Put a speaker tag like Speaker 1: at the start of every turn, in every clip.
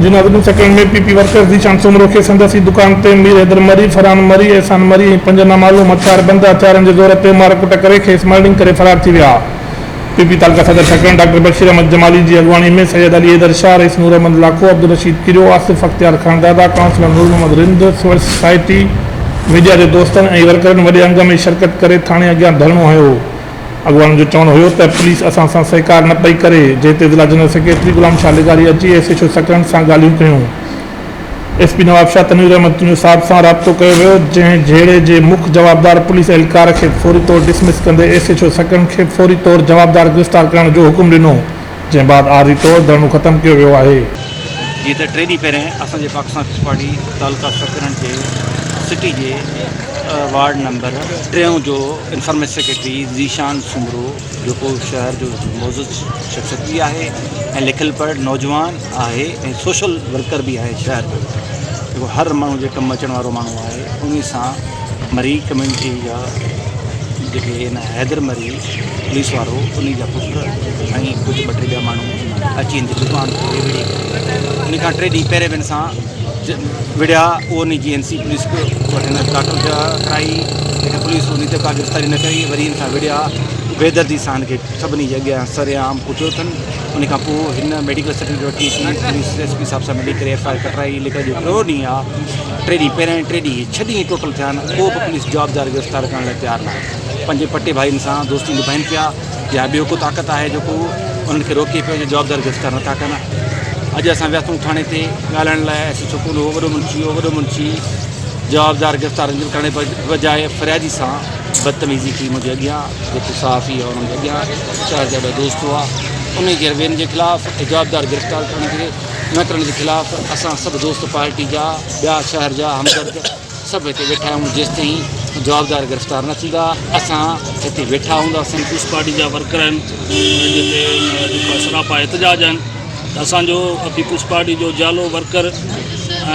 Speaker 1: جنازن Sakrand ۾ P P worker Zeeshan Soomro کي سندس ئي دڪان تي مير حيدر مري، فرحان مري، احسان مري ۽ پنج نامعلوم هٿياربند هٿيارن جي زور تي مار ڪٽ ڪري کيس مرڊنگ ڪري فرار ٿي ويا. پي پي تعلقه صدر سڪرنڊ ڊاڪٽر بشير احمد جمالي جي اڳواڻي ۾ سيد علي حيدر شاهه، رئيس Noor Ahmed Lakho, Abdul Rasheed Keerio, Asif Ikhtiar Khanzada, councillor Noor Muhammad Rind, civil society, media جي دوستن ۽ ورڪرن وڏي انگ ۾ شرڪت ڪري ٿاڻي اڳيان ڌرڻو هنيو. اڳواڻن جو چوڻ هيو ته پوليس اسان سان سهڪار نه پئي ڪري، جنهن تي ضلع جنرل سيڪريٽري غلام شاهه لغاري اچي ايس ايڇ او سڪرنڊ سان ڳالهيون ڪيون. ايس پي نوابشاهه تنوير احمد تنيو صاحب سان رابطو ڪيو ويو، جنهن جهيڙي جي مک جوابدار پوليس اهلڪار کي فوري طور ڊسمس ڪندي ايس ايڇ او سڪرنڊ کي فوري طور جوابدار گرفتار ڪرڻ جو حڪم ڏنو، جنهن بعد عارضي طور ڌرڻو ختم ڪيو ويو آهي.
Speaker 2: جيئن ته ٽي ڏينهن پهرين اسان جي پاڪستان پيپلز پارٽي تعلقه سڪرنڊ جي سٽي جي وارڊ نمبر ٽيون جو انفارميشن سيڪريٽري ذيشان سومرو جيڪو شهر جو معزز شخصيت به آهي ۽ لکيل پڙهيل نوجوان آهي ۽ سوشل ورڪر به آهي شهر جو جيڪو هر ماڻهو جي ڪم اچڻ وارو ماڻهو آهي انهي سان مري ڪميونٽي جا جيڪي هن حيدر مري پوليس وارو انهي جا پٽ ۽ ڪجهه ٻه ٽي ٻيا ماڻهو اچي هن جي دڪان تي وڙهي پيا انهي کان ٽي ڏينهن پهرين به هن سان وڙهيا اهو انهي جي اين سي پوليس وٽ هن داخل ڪرائي ليڪن پوليس انهي تي ڪا گرفتاري نه ڪئي وري هن سان وڙهيا بيدردي سان هن کي سڀني جي اڳيان سرعام ڪٽيو اٿن ان کان پوء هن ميڊيڪل سرٽيفڪيٽ وٺي اچي پوليس ايس پي صاحب سان ملي ڪري ايف I R ڪٽرائي ليڪن اڄ ٽيون ڏينهن آ ٽي ڏينهن پهريان ٽي ڏينهن ڇهه ڏينهن ٽوٽل ٿيا آهن ڪو به پوليس جوابدار گرفتار ڪرڻ لاء تيار ناهي پنهنجي پٽي ڀائين سان دوستي نڀائين پيا يا ٻيو ڪو طاقت آهي جيڪو انهن کي روڪي پيو جو جوابدار گرفتار نٿا ڪن اڄ اسان وياسون ٿاڻي تي ڳالهائڻ لاء ايس ايڇ او ڪونه هو وڏو منشي هو وڏو منشي جوابدار گرفتار ڪرڻ بجاء فريادي سان بدتميزي ڪئي منهنجي اڳيان جيڪي صحافي هئا انهن جي اڳيان شهر جا ٻيا دوست هئا انهي جي روين جي خلاف ۽ جوابدار گرفتار ڪرڻ جي نه ڪرڻ جي خلاف اسان سڀ دوست پارٽي جا ٻيا شهر جا همدرد سڀ هتي ويٺا آهيون جيستائين جوابدار گرفتار نه ٿيندا اسان هتي ويٺا هونداسين.
Speaker 3: پيپلز پارٽي جا ورڪر آهن انهن جي هتي جيڪو سراپا احتجاج آهن ته اسان جو پيپلز پارٽي جو جيالو ورڪر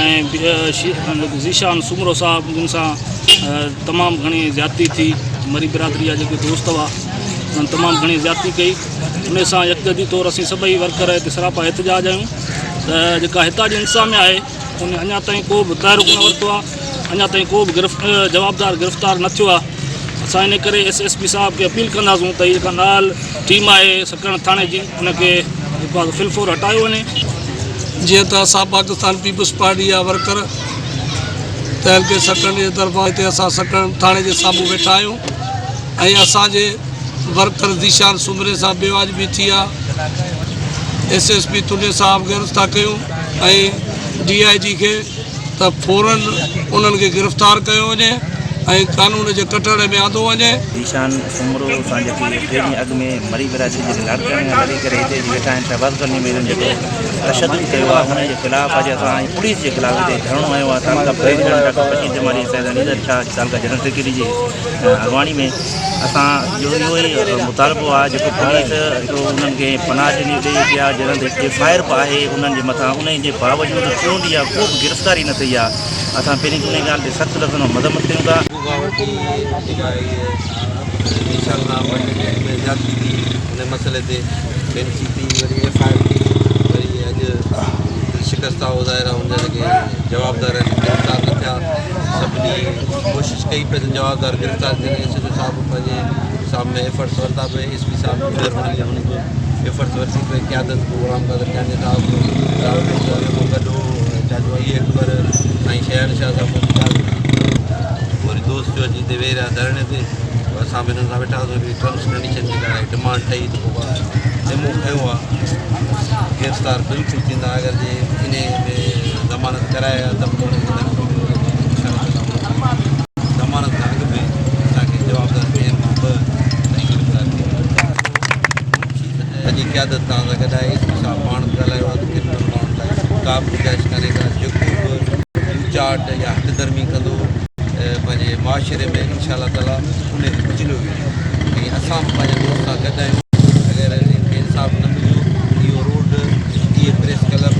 Speaker 3: ۽ ذيشان سومرو صاحب جن سان تمام گهڻي زيادتي ٿي مري برادري جا جيڪي دوست هئا انهن تمام گهڻي زيادتي ڪئي ان سان يڪجهتي طور اسين سڀئي ورڪر هتي سراپا احتجاج آهيون ته جيڪا هتان جي انتظاميا آهي ان اڃا تائين ڪو به تحرڪ نه ورتو آهي اڃا تائين ڪو به جوابدار گرفتار نه ٿيو آهي اسان ان ڪري ايس ايس پي صاحب کي اپيل ڪنداسون ته هي جيڪا نااهل ٽيم آهي سڪرنڊ ٿاڻي جي ان کي جيڪو آهي فل فور هٽايو وڃي.
Speaker 4: جيئن ته اسان پاڪستان پيپلز پارٽي جا ورڪر تعلقي سڪرنڊ جي طرفان هتي اسان سڪرنڊ ٿاڻي جي سامهون ويٺا آهيون ۽ اسان جي ورڪر ذيشان سومري سان بي واجبي ٿي آ ايس ايس پي تنيي صاحب کي عرض ٿا ڪيون ۽ ڊي I جي کي ته فورن انهن کي گرفتار ڪيو وڃي ۽ قانون جي ڪٽهڙي ۾ آندو وڃي.
Speaker 5: ذيشان سومرو سان جيڪي ٽي ڏينهن اڳ ۾ مري برادري جي لاڙڪاڻي کان لڙي ڪري هتي اچي ويٺا آهن شهباز ڪالوني ۾ انهن جيڪو تشدد ڪيو آهي انهن جي خلاف اڄ اسان پوليس جي خلاف هتي ڌرڻو هنيو آهي تعلقه پريزيڊنٽ ڊاڪٽر بشير جمالي سيد علي زر شاهه تعلقه جنرل سيڪريٽري جي اڳواڻي ۾ اسان جو اهو ئي مطالبو آهي جيڪو پوليس هڪڙو انهن کي پناهه ڏني ڏئي ويٺي آهي جنهن تي ايف I R به آهي انهن جي مٿان انهي جي باوجود ٽيون ڏينهن آهي ڪو به گرفتاري نه ٿي آهي اسان پهرين ته انهي ڳالهه تي سخت لفظن ۾ مذمت ڪيون ٿا.
Speaker 6: بغاوتي جيڪا هي ذيشان صاحب ۾ زيادتي ٿي ان مسئلي تي بينچي ٿي وري ايف I R ٿي وري اڄ دل شڪسته هو ظاهر آهي ان جا جيڪي جوابدار آهن گرفتار نه ٿيا سڀني ڪوشش ڪئي پئي ته جوابدار گرفتار ٿين ايس ايچ او صاحب به پنهنجي حساب ۾ ايفرٽس ورتا پئي ايس پي صاحب به مهرباني هن به ايفرٽس ورتي پئي قيادت به غلام قادر چانڊيي صاحب به گڏ هو چاچو علي اڪبر سائين شهر شاهه صاحب وري دوست جو اچي هتي ويهي رهيا ڌرڻي تي اسان به هنن سان ويٺا هئاسين ٽرمس ڪنڊيشن جيڪا آهي ڊمانڊ ٺهي ته پوء ذمو کنيو آهي گرفتار بلڪل ٿيندا اگر جي انهي ۾ ضمانت ڪرائي ها ته به انهن کي ڌمڪي ملي وڃي انشاء الله تعالي ضمانت کان اڳ ۾ اسان کي جوابدار ٽين مان ٻه تائين گرفتار ٿي ويندا. سڄي قيادت توهان سان گڏ آهي ايس پي صاحب پاڻ به ڳالهايو آهي ته ڪرمنل ماڻهن لاء ڪا به گنجائش ڪانهي ڪا جيڪو به لوچاٽ يا هٺ ڌرمي ڪندو پنهنجي معاشري ۾ انشاء الله تعالي ان کي ڪچليو ويندو ۽ اسان به پنهنجي دوست سان گڏ آهيون اگر ان کي انصاف نه مليو اهو روڊ اهي پريس ڪلب.